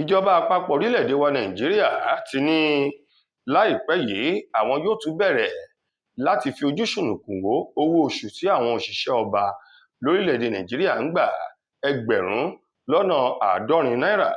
Ìjọba àpapọ̀ orílẹ̀‐èdè wa Nàìjíríà ti ní láìpẹ́ yìí àwọn yóò tún bẹ̀rẹ̀ láti fi ojú ṣùnnùkùn wo owó-oṣù tí àwọn òṣìṣẹ́ ọba lórílẹ̀‐èdè Nàìjíríà ń gba, ẹgbẹ̀rún lọ́nà àádọ́rin náírà,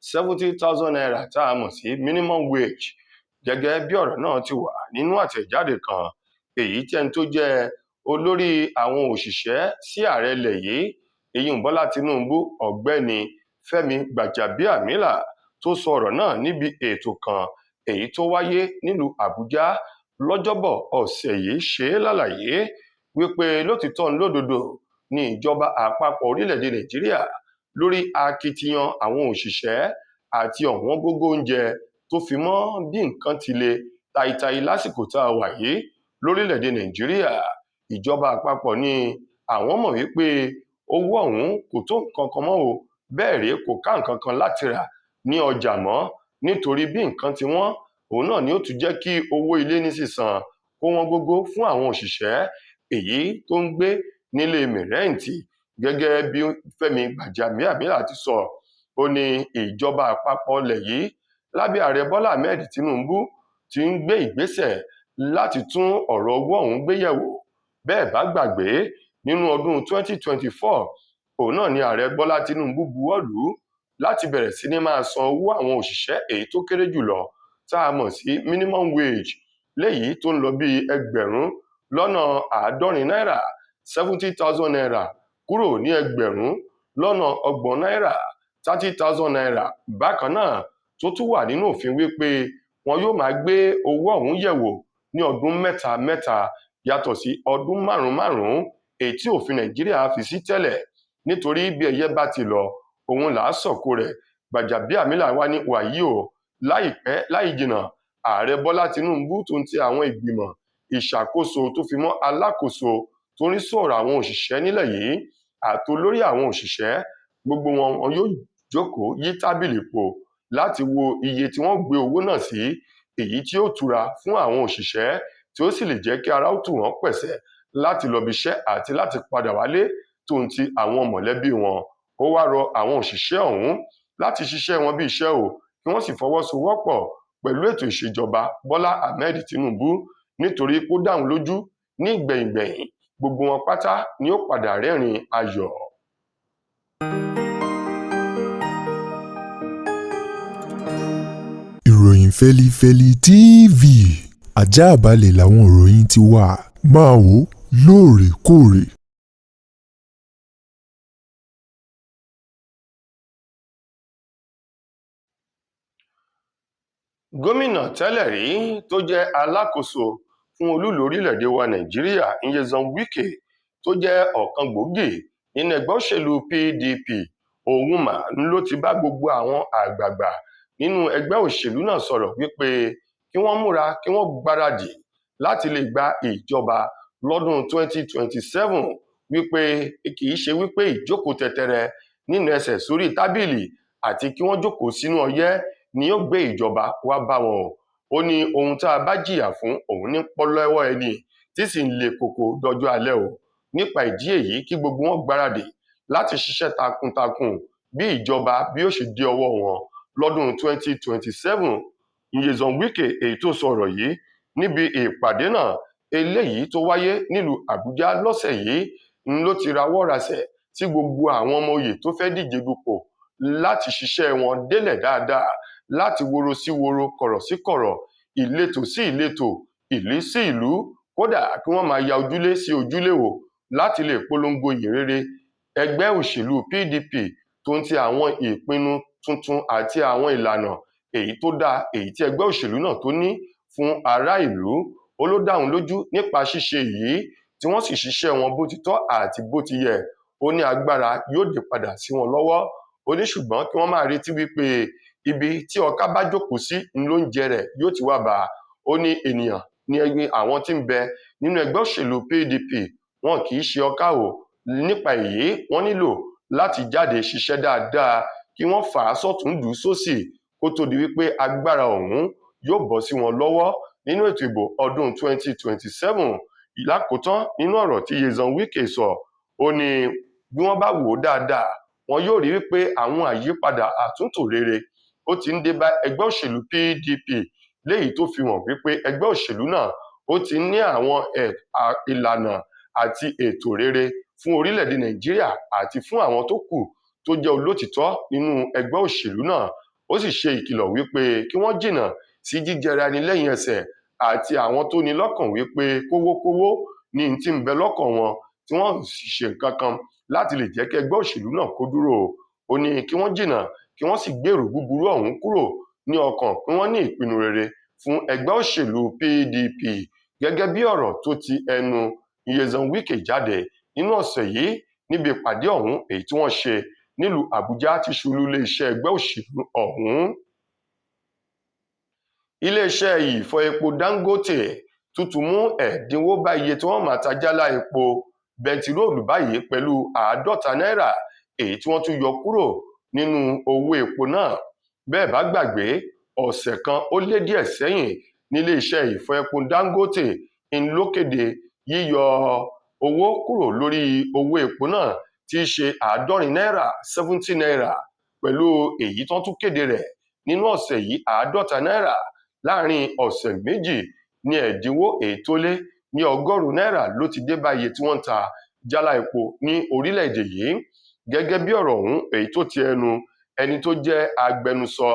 ₦70,000 tá a mọ̀ sí minimum wage. Gẹ́gẹ́ bí ọ̀rọ̀ náà ti wà nínú àtẹ̀jáde kan èyí tí ẹni tó jẹ́ olórí àwọn òṣìṣẹ́ sí ààrẹ ilẹ̀ yìí, ìyún Bọ́lá Tínúbù, Ọ̀gbẹ́ni Fẹ́mi Gbàjàbíàmílà, tó sọ ọ̀rọ̀ náà níbi ètò kan èyí tó wáyé nílùú Àbújá lọ́jọ́bọ̀ ọ̀sẹ̀ yìí, ṣe lálàyé wípé lótìítọ́ ń lódodo ní ìjọba àpapọ̀ orílẹ̀-èdè Nàìjíríà lórí akitiyan àwọn òṣìṣẹ́ àti ọ̀wọ́n gógó oúnjẹ tó fi mọ́ bí nǹkan ti le taitai lásìkò tá a wà yìí lórílẹ̀-èdè Nàìjíríà. Ìjọba àpapọ̀ ní àwọn mọ̀ wípé owó ọ̀hún kò tó nǹkan kan mọ́ o, bẹ́ẹ̀ rèé kò ká nǹkan kan láti rà ní ọjà mọ́, nítorí bí nǹkan tí wọ́n òun náà ni ó tún jẹ́ kí owó ilé ní sísan kó wọ́n gógó fún àwọn òṣìṣẹ́ èyí tó ń gbé nílé mìrẹ́ǹtì. Gẹ́gẹ́ bí Fẹ́mi Gbàjàbíàmílà ti sọ, ó ní ìjọba àpapọ̀ ilẹ̀ yìí lábẹ́ ààrẹ Bọ́lá Ahmed Tinubu ti ń gbé ìgbésẹ̀ láti tún ọ̀rọ̀ owó ọ̀hún gbé yẹ̀wò. Bẹ́ẹ̀ bá gbàgbé, nínú ọdún 2024 òun náà ni ààrẹ Bọ́lá Tinubu buwọ́ lù ú láti bẹ̀rẹ̀ sí ní máa san owó àwọn òṣìṣẹ́ èyí tó kéré jùlọ tá a mọ̀ sí minimum wage, léyìí tó ń lọ bí ẹgbẹ̀rún lọ́nà àádọ́rin náírà, ₦70,000, kúrò ní ẹgbẹ̀rún lọ́nà ọgbọ̀n náírà, ₦30,000. Bákan náà tó tún wà nínú òfin wípé wọn yóò máa gbé owó ọ̀hún yẹ̀wò ní ọdún mẹ́ta mẹ́ta, yàtọ̀ sí ọdún márùn-ún márùn-ún èyí tí òfin Nàìjíríà fi sí tẹ́lẹ̀, nítorí bí ẹyẹ bá ti lọ òun là á sọ̀kò rẹ̀. Gbàjàbíàmílà wá ní wàyí o, láìpẹ́ láì jìnnà ààrẹ Bọ́lá Tinubu tó ń ti àwọn ìgbìmọ̀ ìṣàkóso tó fi mọ́ alákòóso tó ń rí sọ̀rọ̀ àwọn òṣìṣẹ́ nílẹ̀ yìí àtolórí àwọn òṣìṣẹ́, gbogbo wọn wọn yóò jókòó yí tábìlì po láti wo iye tí wọ́n gbé owó náà sí, èyí tí ó tura fún àwọn òṣìṣẹ́ tí ó sì lè jẹ́ kí ara ó tù wọ́n pẹ̀sẹ̀ láti lọ bí iṣẹ́ àti láti padà wálé tó ń ti àwọn mọ̀lẹ́bí wọn. Ó wá rọ àwọn òṣìṣẹ́ ọ̀hún láti ṣiṣẹ́ wọn bí iṣẹ́ o, kí wọ́n sì fọwọ́sowọ́pọ̀ pẹ̀lú ètò ìṣèjọba Bọ́lá Ahmed Tinubu, nítorí kó dáhùn lójú ní ìgbẹ̀yìngbẹ̀yìn gbogbo wọn pátá ni ó padà rẹ́rìn ayọ̀. Ìròyìn Fẹ́lifẹ́li TV àjààbálẹ̀ làwọn ìròyìn ti wà, máa wò ó lóòrèkóòrè. Gómìnà tẹ́lẹ̀ rí tó jẹ́ alákòóso fún olúùlú orílẹ̀-èdè wa Nàìjíríà, Nyesom Wike, tó jẹ́ ọ̀kan gbòógì nínú ẹgbẹ́ òṣèlú PDP, òun mà ló ti bá gbogbo àwọn àgbààgbà nínú ẹgbẹ́ òṣèlú náà sọ̀rọ̀ wípé kí wọ́n múra, kí wọ́n gbáradì láti lè gba ìjọba lọ́dún 2027, wípé kì í ṣe wípé ìjókòó tẹtẹrẹ nínú ẹsẹ̀ sórí tábìlì àti kí wọ́n jókòó sínú ọyẹ́ ni yóò gbé ìjọba wá bá wọn o. Ó ní ohun tá a bá jìyà fún òun ní pọ́ lọ́wọ́ ẹni tí sì ń le koko dọjọ́ alẹ́ o. Nípa ìdí èyí, kí gbogbo wọn gbáradì láti ṣiṣẹ́ takuntakun bí ìjọba bí ó ṣe dé ọwọ́ wọn lọ́dún 2027. Nyesom Wike èyí tó sọ̀rọ̀ yìí níbi ìpàdé náà eléyìí tó wáyé nílùú Àbújá lọ́sẹ̀ yìí ń ló ti rawọ́ rasẹ̀ sí gbogbo àwọn ọmọ oyè tó fẹ́ díje dupò láti ṣiṣẹ́ wọn délẹ̀ dáadáa, láti woro sí woro, kọ̀rọ̀ sí kọ̀rọ̀, ìletò sí ìletò, ìlú sí ìlú, kódà kí wọ́n máa ya ojúlé sí ojúlé o, láti lè polongo ìyìn rere ẹgbẹ́ òṣèlú PDP tó ń ti àwọn ìpinnu tuntun àti àwọn ìlànà èyí tó dáa èyí tí ẹgbẹ́ òṣèlú náà tó ní fún ará ìlú. Ó ló dáhùn lójú nípa ṣíṣe yìí tí wọ́n sì ṣiṣẹ́ wọn bó ti tọ́ àti bó ti yẹ, ó ní agbára yóò dé padà sí wọn lọ́wọ́. Ó ní ṣùgbọ́n kí wọ́n máa retí wípé ibi tí ọká bá jókòó sí lóúnjẹ rẹ̀ yóò ti wá bá a. Ó ní ènìyàn ní ẹgbẹ́ àwọn tí ń bẹ nínú ẹgbẹ́ òṣèlú PDP, wọn kì í ṣe ọká o. Nípa èyí wọ́n nílò láti jáde ṣiṣẹ́ dáadáa, kí wọ́n fà á sọ́tún dùn sósì kó tó di wípé agbára ọ̀hún yóò bọ́ sí wọn lọ́wọ́ nínú ètò ìbò ọdún 2027. Lákòótán nínú ọ̀rọ̀ tí Nyesom Wike sọ, ó ní bí wọ́n bá wò ó dáadáa, wọn yóò rí wípé àwọn àyípadà àtúntò rere ó ti ń dé bá ẹgbẹ́ òṣèlú PDP, léyìí tó fi hàn wípé ẹgbẹ́ òṣèlú náà ó ti ní àwọn ìlànà àti ètò rere fún orílẹ̀-èdè Nàìjíríà àti fún àwọn tó kù tó jẹ́ olótìítọ́ nínú ẹgbẹ́ òṣèlú náà. Ó sì ṣe ìkìlọ̀ wípé kí wọ́n jìnnà sí jíjẹra ẹni lẹ́yìn ẹsẹ̀ àti àwọn tó ní lọ́kàn wípé kówókówó ní ti ń bẹ lọ́kàn wọn, tí wọ́n sì ṣe nǹkan kan láti lè jẹ́ kí ẹgbẹ́ òṣèlú náà kó dúró. Ó ní kí wọ́n jìnnà, kí wọ́n sì gbèrò búburú ọ̀hún kúrò ní ọkàn, kí wọ́n ní ìpinnu rere fún ẹgbẹ́ òṣèlú PDP, gẹ́gẹ́ bí ọ̀rọ̀ tó ti ẹnu Nyesom Wike jáde nínú ọ̀sẹ̀ yìí níbi ìpàdé ọ̀hún èyí tí wọ́n ṣe nílùú Àbújá tí ṣolú iléeṣẹ́ ẹgbẹ́ òṣèlú ọ̀hún. Iléeṣẹ́ ìfọ epo Dangote tuntun mú ẹ̀dínwó bá iye tí wọ́n máa ta jálá epo bẹntiróòlù báyìí pẹ̀lú 50 náírà èyí tí wọ́n tún yọ kúrò nínú owó epo náà. Bẹ́ẹ̀ bá gbàgbé, ọ̀sẹ̀ kan ó lé díẹ̀ sẹ́yìn nílé iṣẹ́ ìfọ epo Dangote ń ló kéde yíyọ owó kúrò lórí owó epo náà tí í ṣe 70 náírà, 70 náírà, pẹ̀lú èyí tó tún kéde rẹ̀ nínú ọ̀sẹ̀ yìí 50 náírà. Láàrin ọ̀sẹ̀ méjì ní ẹ̀dínwó èyí tó lé ní 100 náírà ló ti dé bá iye tí wọ́n ń ta jálá epo ní orílẹ̀-èdè yìí, gẹ́gẹ́ bí ọ̀rọ̀ ọ̀hún èyí tó ti ẹnu ẹni tó jẹ́ agbẹnusọ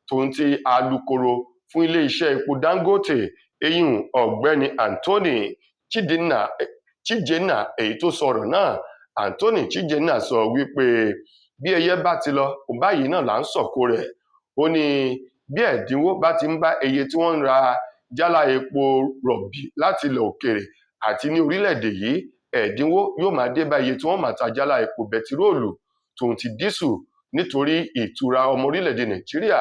tòun ti alukoro fún iléeṣẹ́ epo Dangote, eyín ọ̀gbẹ́ni Anthony Chijenna, èyí tó sọ̀rọ̀ náà. Anthony Chijenna sọ wípé bí ẹyẹ bá ti lọ báyìí náà là ń sọ̀kò rẹ̀. Ó ní bí ẹ̀dínwó bá ti ń bá iye tí wọ́n ń ra jálá epo rọ̀bì láti ilẹ̀ òkèèrè àti ní orílẹ̀-èdè yìí, ẹ̀dínwó yóò máa dé bá iye tí wọ́n máa ta jálá epo bẹtiróòlù tòun ti dísù, nítorí ìtura ọmọ orílẹ̀-èdè Nàìjíríà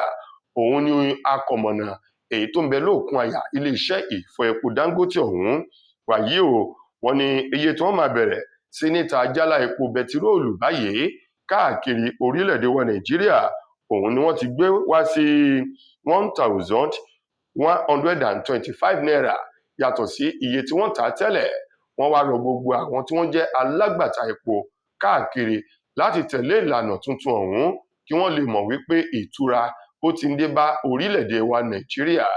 òun ni akọ̀mọ̀nà èyí tó ń bẹ lóòkun àyà iléeṣẹ́ ìfọ epo Dangote ọ̀hún. Wàyí o, wọ́n ní iye tí wọ́n máa bẹ̀rẹ̀ sí ní ta jálá epo bẹtiróòlù báyìí káàkiri orílẹ̀-èdè wa Nàìjíríà òun ni wọ́n ti gbé wá sí 1,125 naira yàtọ̀ sí iye tí wọ́n tà tẹ́lẹ̀. Wọ́n wá rọ gbogbo àwọn tí wọ́n jẹ́ alágbàtà epo káàkiri láti tẹ̀lé ìlànà tuntun ọ̀hún kí wọ́n lè mọ̀ wípé ìtura ó ti ń dé bá orílẹ̀-èdè wa Nàìjíríà.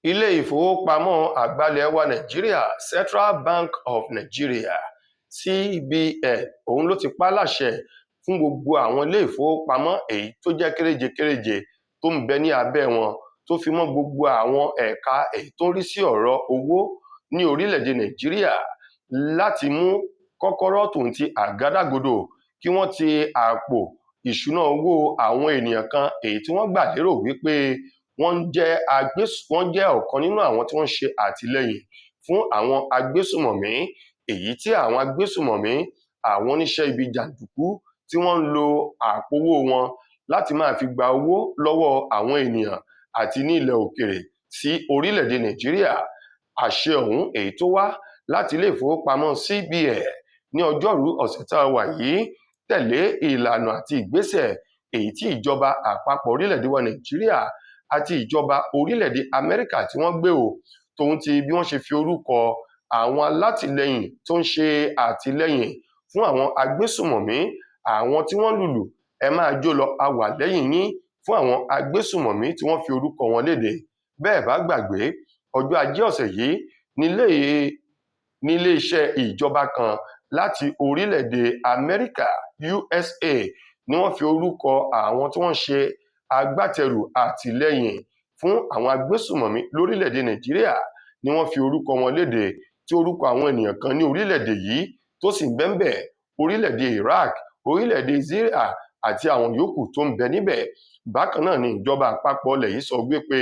Ilé ìfowópamọ́ àgbà ilẹ̀ wa Nàìjíríà, Central Bank of Nigeria, CBN, òun ló ti pa á láṣẹ fún gbogbo àwọn ilé ìfowópamọ́ èyí tó jẹ́ kéréje-kéréje tó ń bẹ ní abẹ́ wọn, tó fi mọ́ gbogbo àwọn ẹ̀ka èyí tó ń rí sí ọ̀rọ̀ owó ní orílẹ̀-èdè Nàìjíríà láti mú kọ́kọ́rọ́ tòun ti àgádágodo kí wọ́n ti àpò ìṣúná owó àwọn ènìyàn kan èyí tí wọ́n gbà lérò wípé wọ́n jẹ́ ọ̀kan nínú àwọn tí wọ́n ń ṣe àtìlẹ́yìn fún àwọn agbésùmọ̀mí, èyí tí àwọn agbésùmọ̀mí àwọn oníṣẹ́ ibi jàǹdùkú tí wọ́n ń lo àpò owó wọn láti máa fi gba owó lọ́wọ́ àwọn ènìyàn àti ní ilẹ̀ òkèèrè sí orílẹ̀-èdè Nàìjíríà. Àṣẹ ọ̀hún èyí tó wá láti ilé ìfowópamọ́ CBN ní ọjọ́rú ọ̀sẹ̀ tá a wà yìí tẹ̀lé ìlànà àti ìgbésẹ̀ èyí tí ìjọba àpapọ̀ orílẹ̀-èdè wa Nàìjíríà àti ìjọba orílẹ̀-èdè Amẹ́ríkà tí wọ́n gbé o, tòun ti bí wọ́n ṣe fi orúkọ àwọn alátìlẹyìn tó ń ṣe àtìlẹyìn fún àwọn agbésùmọ̀mí, àwọn tí wọ́n lùlù ẹ máa jó lọ a wà lẹ́yìn yín fún àwọn agbésùmọ̀mí tí wọ́n fi orúkọ wọn léde. Bẹ́ẹ̀ bá gbàgbé, ọjọ́ ajé ọ̀sẹ̀ yìí nílé iṣẹ́ ìjọba kan láti orílẹ̀-èdè Amẹ́ríkà, USA, ni wọ́n fi orúkọ àwọn tí wọ́n ṣe agbátẹrù àtìlẹyìn fún àwọn agbésùmọ̀mí lórílẹ̀-èdè Nàìjíríà ni wọ́n fi orúkọ wọn léde, tí orúkọ àwọn ènìyàn kan ní orílẹ̀-èdè yìí tó sì ń bẹ́ńbẹ̀ orílẹ̀-èdè Iraq, orílẹ̀-èdè Syria àti àwọn yòókù tó ń bẹ níbẹ̀. Bákan náà ni ìjọba àpapọ̀ ilẹ̀ yìí sọ wípé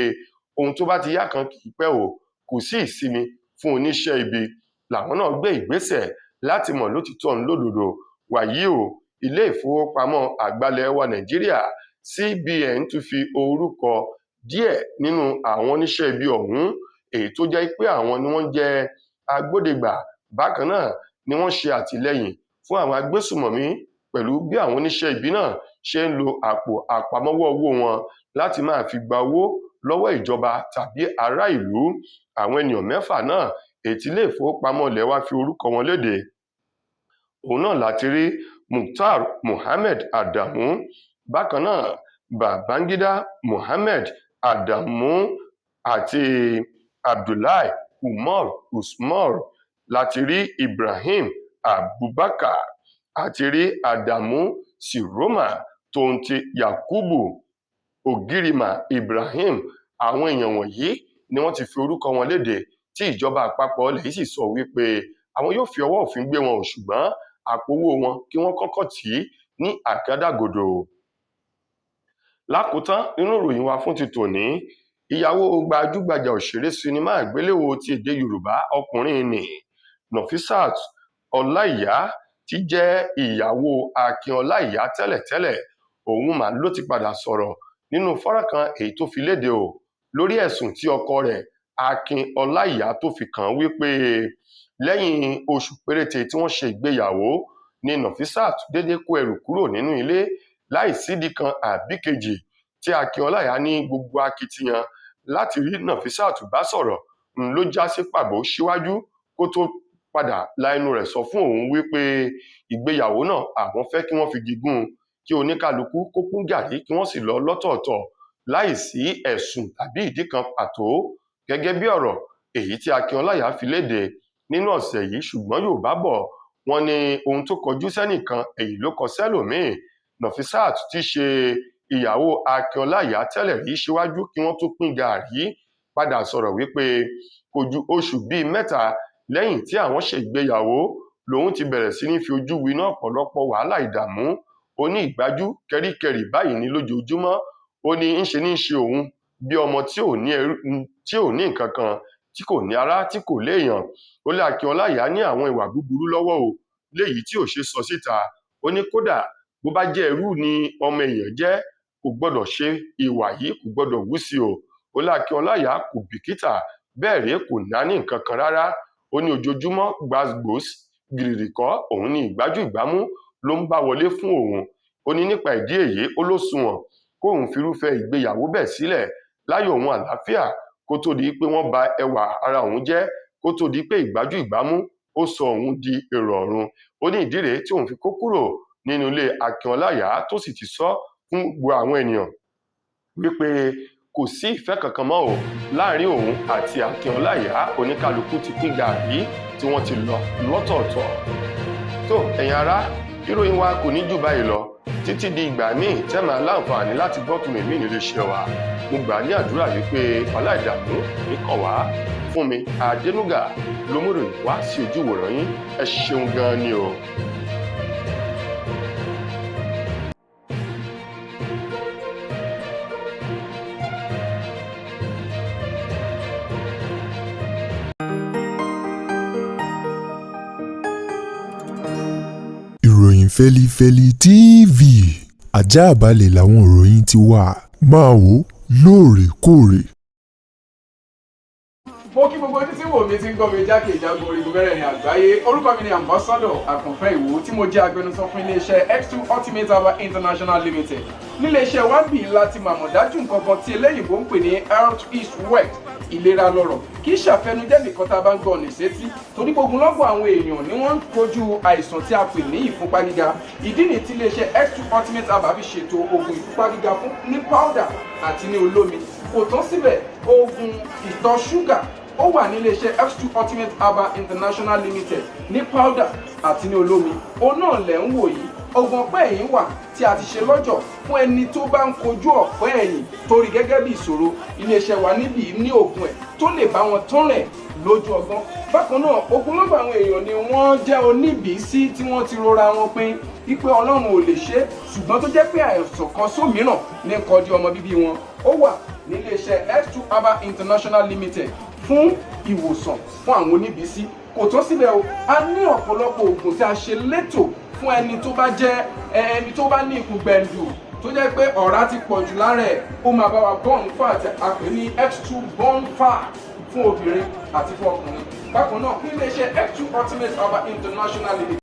ohun tó bá ti yá kan kì í pẹ́ o, kò sí ìsinmi fún oníṣẹ́ ibi. Làwọn náà gbé ìgbésẹ̀ láti mọ̀ lótìtọ́ ń lódodo. Wàyí o, ilé ìfowópamọ́ àgbà ilẹ̀ wa Nàìjíríà, CBN, tún fi orúkọ díẹ̀ nínú àwọn oníṣẹ́ ibi ọ̀hún èyí tó jẹ́ pé àwọn ni wọ́n jẹ́ agbódegbà. Bákan náà ni wọ́n ṣe àtìlẹ́yìn fún àwọn agbésùmọ̀mí pẹ̀lú bí àwọn oníṣẹ́ ibi náà ṣe ń lo àpò àpamọ́wọ́ owó wọn láti máa fi gba owó lọ́wọ́ ìjọba tàbí ará ìlú. Àwọn ènìyàn mẹ́fà náà èyí tí ilé ìfowópamọ́ ilẹ̀ wa fi orúkọ wọn léde, òun náà láti rí Mukhtar Muhammed Adamu, bákan náà Babangida Muhammed Adamu àti Abdullahi Umar Usman, láti rí Ibrahim Abubakar àti rí Adamu Ciroma tóun ti Yakubu Ogirima Ibrahim. Àwọn èèyàn wọ̀nyí ni wọ́n ti fi orúkọ wọn léde tí ìjọba àpapọ̀ ilẹ̀ yìí sì sọ wípé àwọn yóò fi ọwọ́ òfin gbé wọn, ò ṣùgbọ́n àpò owó wọn kí wọ́n kọ́kọ́ tì í ní àgádágodo. Lákòótán nínú ìròyìn wa fún ti tòní, ìyàwó gbajúgbajà òṣèré sinimá àgbéléwò ti èdè Yorùbá ọkùnrin ní Nofisat Ọláìyá tí jẹ́ ìyàwó Akin Ọláìyá tẹ́lẹ̀tẹ́lẹ̀, òun mà ló ti padà sọ̀rọ̀ nínú fọ́nrán kan èyí tó fi léde o lórí ẹ̀sùn tí ọkọ rẹ̀ Akin Ọláìyá tó fi kàn án wípé lẹ́yìn oṣù péréte tí wọ́n ṣe ìgbéyàwó ni Nofisat déédé kó ẹrù kúrò nínú ilé láì sídìí kan àbí kejì, tí Akin Ọláìyá ní gbogbo akitiyan láti rí Nofisat bá sọ̀rọ̀ ń ló já sí pàbó síwájú kó tó padà la ẹnu rẹ̀ sọ fún òun wípé ìgbéyàwó náà àwọn fẹ́ kí wọ́n fi gígùn kí oníkálukú kó kún gàrí kí wọ́n sì lọ lọ́tọ̀ọ̀tọ̀ láì sí ẹ̀sùn tàbí ìdí kan pàtó, gẹ́gẹ́ bí ọ̀rọ̀ èyí tí Akin Ọláìyá fi léde nínú ọ̀sẹ̀ yìí. Ṣùgbọ́n Yorùbá bọ̀, wọ́n ní ohun tó kọjú sẹ́nìkan èyí ló kọ sẹ́lòmíì. Nofisat tí í ṣe ìyàwó Akin Ọláìyá tẹ́lẹ̀ rí síwájú kí wọ́n tó pín gàárì padà sọ̀rọ̀ wípé kò ju oṣù bíi mẹ́ta lẹ́yìn tí àwọn ṣe ìgbéyàwó lòun ti bẹ̀rẹ̀ sí ní fi ojú winá ọ̀pọ̀lọpọ̀ wàhálà ìdààmú. Ó ní ìgbájú kẹríkẹrí báyìí ní lójoojúmọ́. Ó ní ńṣe ní í ṣe òun bí ọmọ tí ò ní nǹkan kan, tí kò ní ará, tí kò léèyàn. Ó lé Akin Ọláìyá ní àwọn ìwà búburú lọ́wọ́ o léyìí tí ò ṣe sọ síta. Ó ní kódà bó bá jẹ́ ẹrú ni ọmọ èèyàn jẹ́, kò gbọ́dọ̀ ṣe ìwà yìí, kò gbọ́dọ̀ wú sí o. Ó lé Akin Ọláìyá kò bìkítà, bẹ́ẹ̀ rèé kò náání nǹkan kan rárá. Ó ní ojoojúmọ́ gbàgbós gìrìrìkọ́ òun ní ìgbájú ìgbámú ló ń bá wọlé fún òun. Ó ní nípa ìdí èyí ó ló sunwọ̀n kóun firúfẹ́ ìgbéyàwó bẹ́ẹ̀ sílẹ̀ láyọ̀ òun àlàáfíà kó tó di pé wọ́n ba ẹwà ara òun jẹ́, kó tó di pé ìgbájú ìgbámú ó sọ òun di èrò ọ̀run. Ó ní ìdí rèé tí òun fi kó kúrò nínú ilé Akin Ọláìyá, tó sì ti sọ fún gbogbo àwọn ènìyàn wípé kò sí ìfẹ́ kankan mọ́ o láàrin òun àti Akin Ọláìyá. Oníkálukú ti pín gàárì tí wọ́n ti lọ lọ́tọ̀ọ̀tọ̀. Tó ẹ̀yin ará, ìròyìn wa kò ní jù báyìí lọ títí di ìgbà míì tẹ́ máa láǹfààní láti gbọ́ tún èmi nílé iṣẹ́ wa. Mo gbà ní àdúrà wípé wàhálà ìdààmú ní kàn wá. Fún mi Adénúgà ló mú ìròyìn wá sí ojú ìwòran yín. Ẹ ṣeun gan-an ni o. Ìròyìn fẹlifẹli TV ajáàbalẹ̀ làwọn ìròyìn ti wà, máa wò lóòrèkóòrè. Mo kí gbogbo ojú tí wò mí tí ń gbọ́ mi jákèjádò orígun mẹ́rẹ̀ẹ̀rin àgbáyé. Orúkọ mi ni Ambassador Àkànfẹ́ Ìwò, tí mo jẹ́ agbẹnusọ fún iléeṣẹ́ X2 Ultimate Herbal International Limited. Níléeṣẹ́ wa bí láti màmọ̀dájú nǹkan kan tí eléyìnbó ń pè ní health is wealth, ìlera lọ́rọ̀, kì í ṣàfẹnujẹ́ nìkan tá a bá ń gbọ́ ní sétí, torí gbogbo lọ́gbọ̀n àwọn èèyàn ni wọ́n ń kojú àìsàn tí a pè ní ìfúnpá gíga. Ìdí nìyí tí iléeṣẹ́ X2 Ultimate Herbal fi ṣètò oògùn ìfúnpá gíga fún ní powder àti ní olómi. Kò tán síbẹ̀, oògùn ìtọ̀ ṣúgà ó wà ní iléeṣẹ́ X2 Ultimate Herbal International Limited ní powder àti ní olómi. Òun náà lẹ̀ ń wò yìí. Oògùn ọ̀pẹ́ ẹ̀yìn wà tí a ti ṣe lọ́jọ̀ fún ẹni tó bá ń kojú ọ̀pẹ́ ẹ̀yìn torí gẹ́gẹ́ bí ìṣòro. Iléeṣẹ́ wa níbí ní oògùn ẹ̀ tó lè bá wọn tán rẹ̀ lójú ọgbọ́n. Bákan náà, ogunlọ́gọ̀ àwọn èèyàn ni wọ́n jẹ́ oníbìísí tí wọ́n ti rora wọn pin wípé Ọlọ́run ò lè ṣe, ṣùgbọ́n tó jẹ́ pé àìsàn kan sómìíràn ní kọjú ọmọ bíbí wọn. Ó wà níléeṣẹ́ X2 Herbal International Limited fún ìwòsàn fún àwọn oníbìísí. Kò tán síbẹ̀ o, a ní ọ̀pọ̀lọpọ̀ oògùn tí a ṣe létò fún ẹni tó bá jẹ́ ẹni tó bá ní ikùn gbẹ̀ǹdù tó jẹ́ pé ọ̀rá ti pọ̀ jù lára ẹ̀. Ó máa bá wa burn fat, a pè ní X2 burn fat, fún obìnrin àti fún ọkùnrin. Bákan náà, ní iléeṣẹ́ X2 Ultimate Herbal International Limited.